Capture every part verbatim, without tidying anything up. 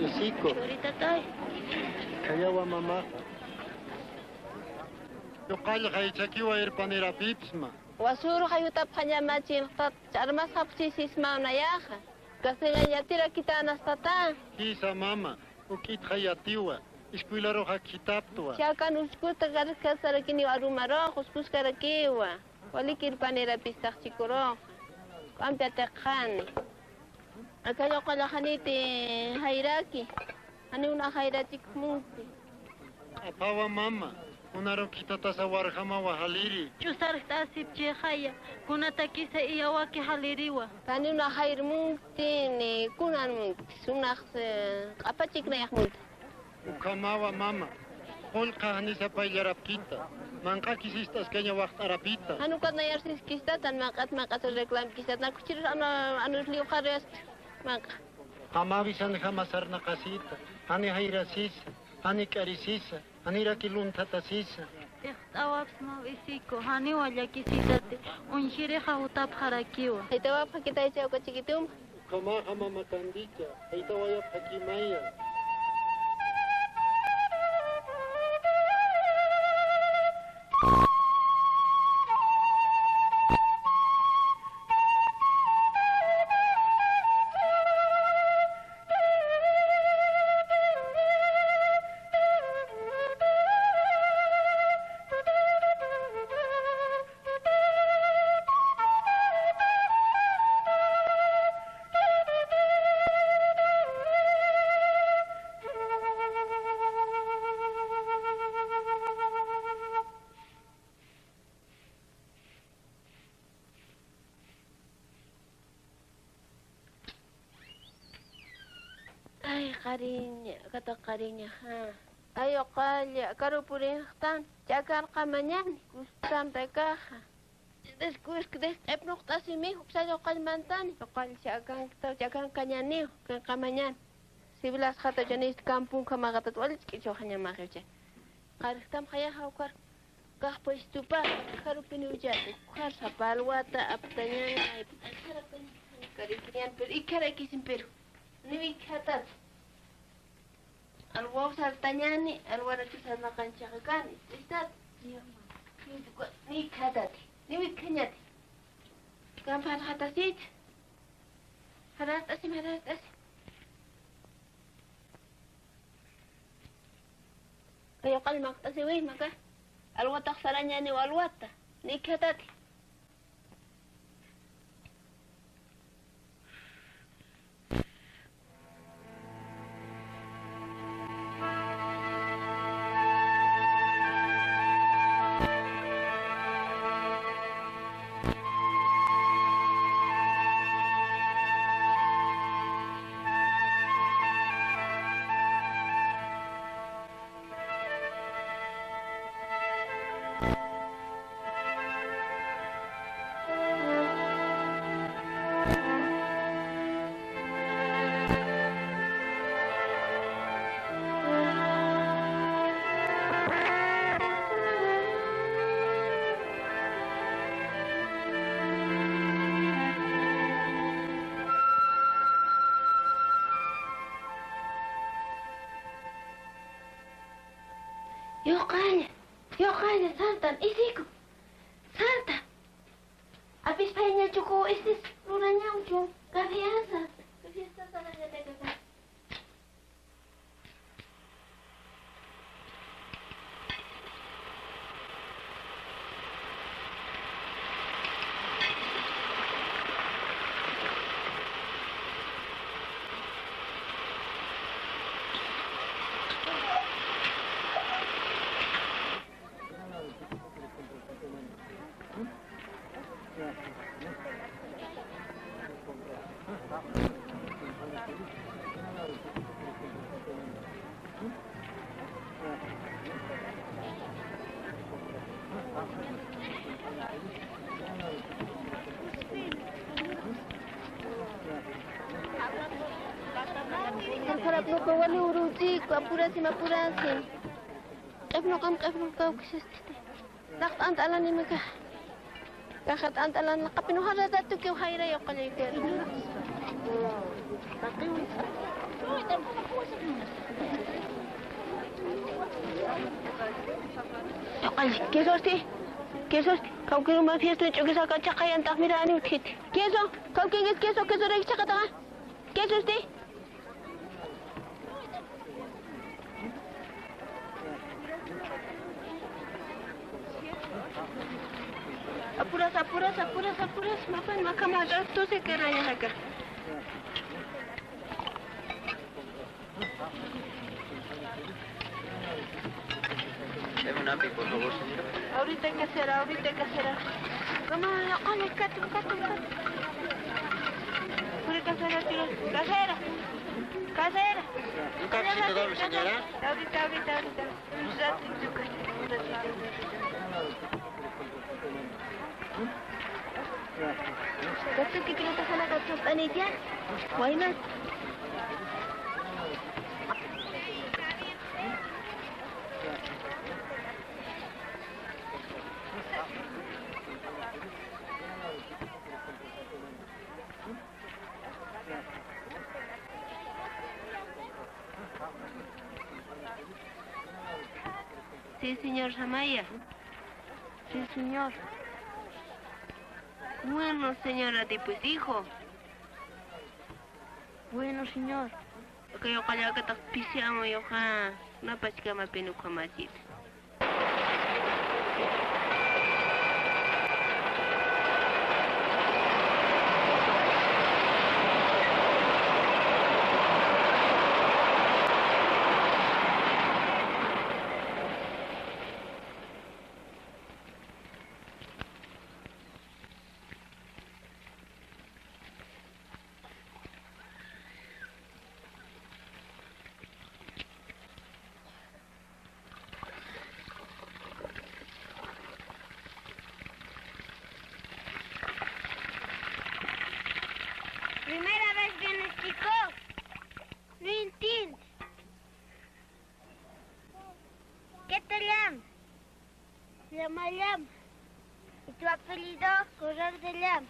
Isiku. Churitatay. Khayawa mamaxa. Yuqallxa ichakiwa irpanirapipsma. Wasürxa jutapxañamachinxtat, ch'armasxapxchisisma nayaxa. Castellan yatirakitänastata. Jisa mama, juk'itxa yatiwa, escuelaruxa khithaptwa. Ch'akan uskuta karkasarakiniw arumarux, uskuskarakiwa. Walik irpanirapistax chikuruxa. K'ampi atiqxani. Aka yuqalla janiti jayraki. Janiw nax jayrachik munkti. Q'aphawa mama, kunaru khithatasa warjamawa jaliri. Ch'usarjt'asipchixaya, kunatakisa iyawaki jaliriwa. Janiw nax jayr munkti, ni kunan munkti, sunax, eh, q'apachik nayax munkti. Ukhamawa mama, qullqa janisa payllarapkita, manq'akis ist'askaña waxt'arapita. Jan ukat nayar siskistatan, manq'at manq'at reclamkistatan, nakuchirus anu, anus liwxariyast manq'a. Qamawisanjama sarnaqasita, jani jayrasisa, jani k'arisisa, janiraki lunthatasisa. Ist'awapsmaw Isiku, janiwa llakisitati, uñjirixa jutapxarakiwa. Jaytawapxakitaycha uka chiquituma. Ukhamaxa mama Candicha, jaytawayapxakimaya. Ay, qariña, kata qariñaxa. Ay, uqalla, karu purinxtan, ch'akarqamañani, kustamtakaxa. Deskusk, des, q'ipnuqt'asimi, juksa uqall mantani, uqall ch'akankañani, kanqamañani. Siblasxata, chanist kampunkamaqatat, wal ch'kichuxañamaxiw chay. Qarjtam jayaxa ukar. Kaqpach tupax, ukharupiniw chati, ukhar sapa alwata aptañan, ay, ukharapin, ukharipinian, pero ikharakisin, pero niw ikhatat. Alwaw sartañani, alwarakis sarnaqanchaxa kani, istat. Ni ikhatati, niw ikhañati. Kampan jatasit. Jarast'asim, jarast'asim. Kay uqall maqt'asiwi, maka. Alwatax sarañaniw alwata. Ni ikhatati. Yuqalla, yuqalla, saltan, Isiku, salta. Apis payñachuku, istis lurañawchu, cafeasa, cafeasta sarañataka. Jarjarapnuqa wali uruchiku, apurasim, apurasim. Q'ipnuqam, q'ipnuq kawkisasti. Laqt'ant'alanimaka. Kaxat'ant'alan laqapin ujarata tukiw jayra yuqallaykuwata. Quesosti, quesosti, kawkiruma fiesta ch'ukisaka chaqayantax mirani utjiti. Queso, kawkingis queso, queso rek chaqataqa. Quesosti. Apuras, apuras, apuras, apuras. Mapan, makama, doce karañas acá. Deme un api, por favor, señora. Ahorita hay que hacer, ahorita hay que hacer. Como la cola, catu, catu, catu. Pura casera, tira. Casera. Casera. Un cafecito doble, señora. Ahorita, ahorita, ahorita. Un ratito, un ratito, un ratito. Katuki creo que se la cachó Panitia. Why not? Sí, señor Samaya. Sí, señor. Bueno, señora, después dijo. Bueno, señor. Kay uqallakataq pisiyamu yuqa, napachkama pinukhamasit. Primera vez vienes, chico. No entiendes. ¿Qué te llamas? Llama Llam. ¿Y tu apellido? Corral de Llam.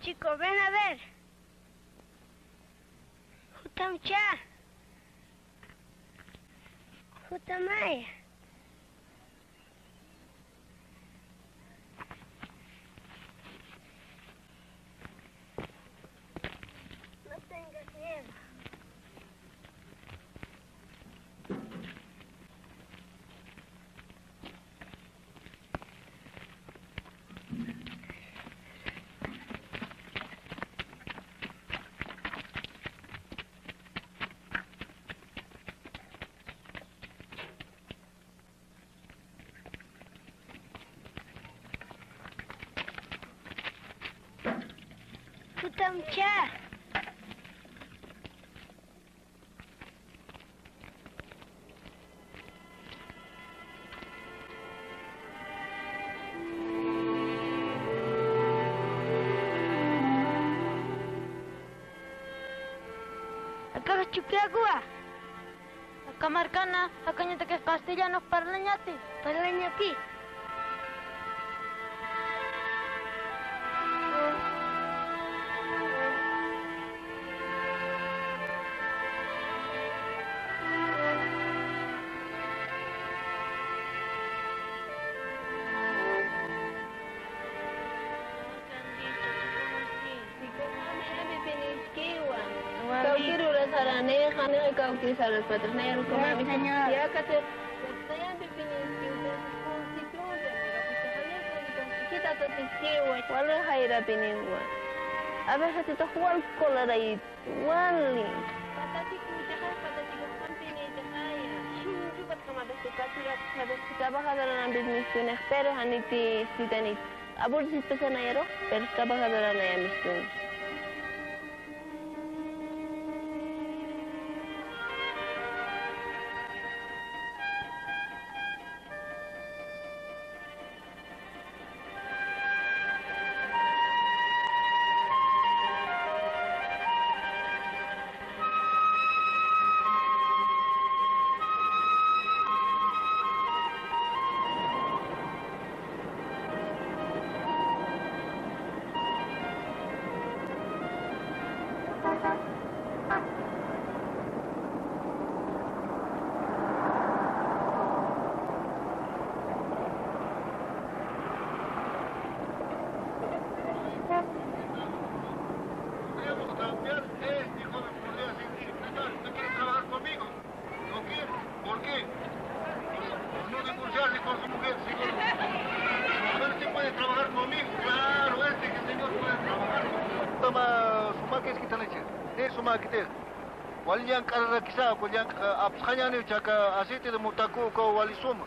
Chico, ven a ver. Jutamcha. Jutamay. No tengas miedo. Jutamcha. Akax chukiakuwa. Aka markana, akañatakix castellano parlañati. Parlañati. Kawkïr urasarän Nixa, nixa kawkisarapatix, nixa rukumami. Señor. Yaqatir, nayan pipiniskiw, pero constitución, pero pues, janiw constitución, chiquita, entonces, sí, güey. Wali jayrapiniw, güey. A ver, jatitux wal colorayit, wali. Patachikuchaxa, patachikuxampiniychaxaya. Chinchupat kamapixtu, kasurapxapixtu, trabajadoranampis mistunix, pero janiti sitanit. Aburrisitu sanayarux, pero trabajadoranayampis mistunix. Podemos cambiar este joven, podría decir, ¿qué tal? ¿Usted quiere trabajar conmigo? ¿No quiere? ¿Por qué? Por no divorciarse con su mujer, seguro. A ver si puede trabajar conmigo. Claro, este que señor puede trabajar conmigo. Tama, sumakis kitanicha. Ni sumakitix. Wal llank'ararakisa, wal llank'a, apsxañäniw chaka aceite de mutacu, ukaw wali suma.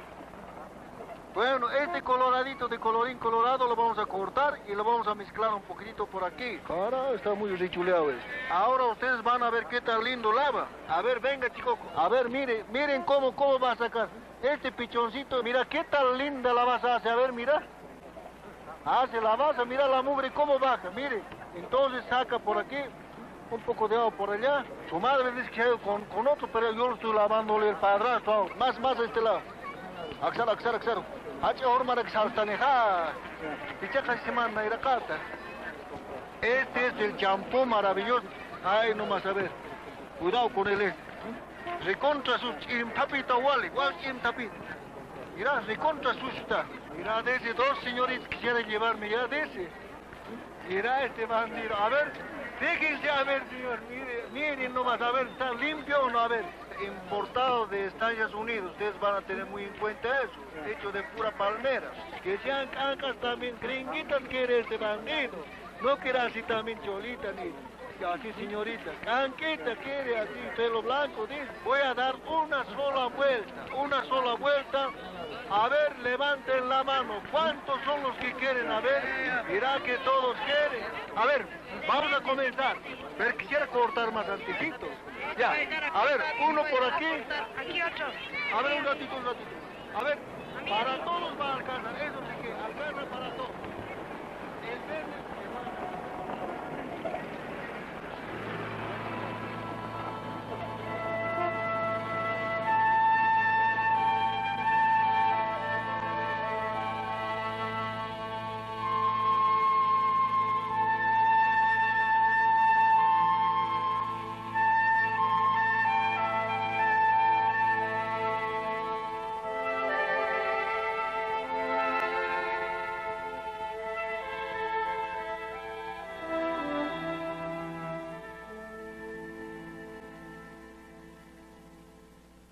Bueno, este coloradito de colorín colorado lo vamos a cortar y lo vamos a mezclar un poquitito por aquí. Cara, está muy richuleado este. Ahora ustedes van a ver qué tan lindo lava. A ver, venga, chico. A ver, mire, miren cómo, cómo va a sacar. Este pichoncito, mira qué tan linda lavaza hace. A ver, mira. Hace lavaza, mira la mugre cómo baja, mire. Entonces saca por aquí. Un poco de agua por allá. Su madre dice que se ha ido con, con otro, pero yo lo estoy lavándole el padrastro ahora. Más, más a este lado. Aksar, aksar, aksar. Jach'a urmarak sarstanixa. Ichaqa semana iraqata. Este es el champú maravilloso. Ay, no más, a ver. Cuidado con él, eh. Recontra sus ch'imthapita wali, wal ch'imthapita. Mira, recontra sucio está. Mira, de ese dos señoritas quisiera llevarme ya de ese. Mira este bandido. A ver, fíjense, a ver, señor, mire, miren nomás, a ver, ¿está limpio o no? A ver, importado de Estados Unidos, ustedes van a tener muy en cuenta eso, hecho de pura palmera. Que sean cancas también, gringuitas quiere este bandido. No quiere así también cholita, ni así, señorita. Canquita quiere así, pelo blanco, dice. Voy a dar una sola vuelta, una sola vuelta. A ver, levanten la mano. ¿Cuántos son los que quieren? A ver, mira que todos quieren. A ver, vamos a comenzar. Pero quisiera cortar más anticito. Ya. A ver, uno por aquí. Aquí otro. A ver, un ratito, un ratito. A ver, para todos va a alcanzar. Eso sí que alcanza para todos. El verde.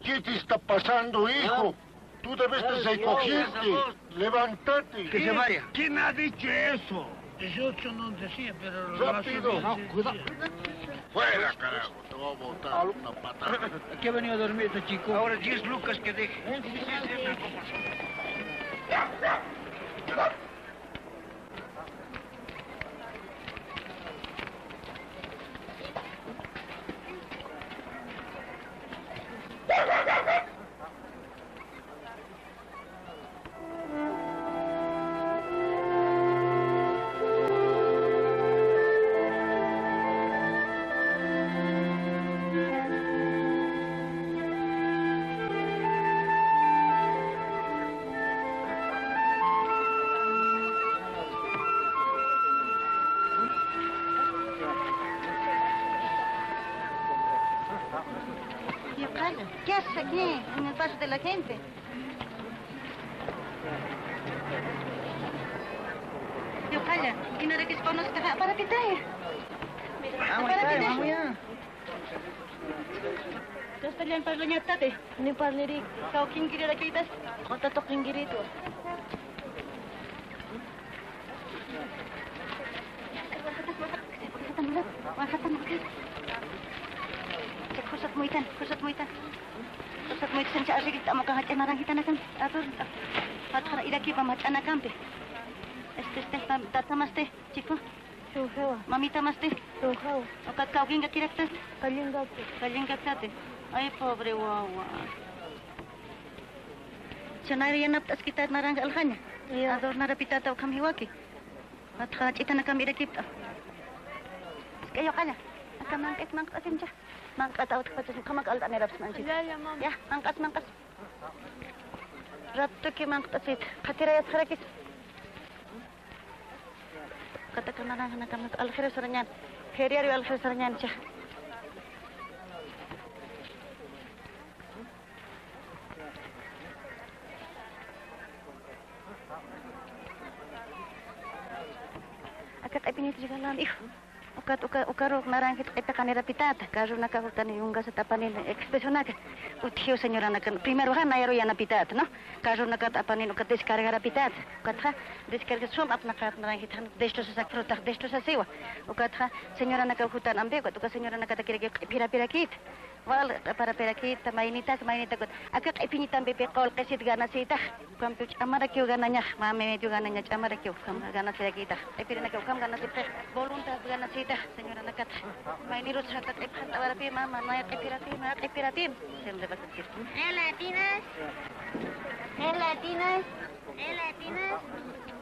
¿Qué te está pasando, hijo? Tú debes de recogerte. Levántate. Que se vaya. ¿Quién ha dicho eso? Dieciocho no decía, pero lo hace bien. Rápido. No, cuidado. Fuera, carajo, te voy a botar una patada. Aquí ha venido a dormir este chico. Ahora diez lucas que deje. Yuqalla, ¿qué haces aquí en el paso de la gente? Yuqalla, ¿y no eres que conoces? ¿Para qué trae? ¿Para qué trae? Tallan parlañatati. Ni parliri. Kawkinkirirakïtas. Q'uta tuqinkiritwa. Khusat muytan, khusat muytan. Khusat muytan, cha arrigit amuka jach'a naranjitanakan. Atur. Patxara irakipa mach'anakampi. Este, este, mam-, tatamasti, chico. Tunjawa. Mamitamasti. Tunjawa. Ukat kawkinkakiraktas. Kallinkapi. Kallinkaktati. Ay, pobre wawa. Chanayra yanapt'askitat naranja aljaña. Ya. Adornarapitata ukham jiwaki. Patxa ch'itanakam irakipt'a. Isk'ay uqalla. Aka manq'it manq't'asimcha. Manq'at awtxpachas ukhamak alt'anirapis manchit. Ya, ya, mama. Ya, manq'as, manq'as. Ratuki manq't'asit. Qhatirayasxarakis. Katakananakam aljir sarañan, feriario aljir sarañancha. Aka q'ipiñit rigalan, hijo. Ukat, uka, ukaru naranjit q'ipiqanirapitäta, carronaka jutani yungasat apanin expresionaka. Utjiw señoranakan, primeroxa nayaru yanapitäta, ¿no? Carronakat apanin ukat descargarapitäta. Ukatxa, descarga sum apnaqat naranjit jan destrozasak frutax destrozasiwa. Ukatxa, señoranaka jutan ampi, ukat uka señoranakatakirakiw q'ipirapirakïta. Wal q'iparapirakïta, maynitak, maynitak, ukat. Aka q'ipiñitampipi qullqisit ganasïtax. Ukampiw ch'amarakiw ganañax, mä medio ganaña ch'amarakiw, ukham ganasirakïtax. Q'ipirinakiw ukham ganasipxix, voluntad ganasïtax, señoranakat. Maynirus jata q'ipxant'awarapi, mä, mä, mä q'ipirapi, mä q'ipirapi. Siempre va a sentir. Gelatinas. Gelatinas. Gelatinas.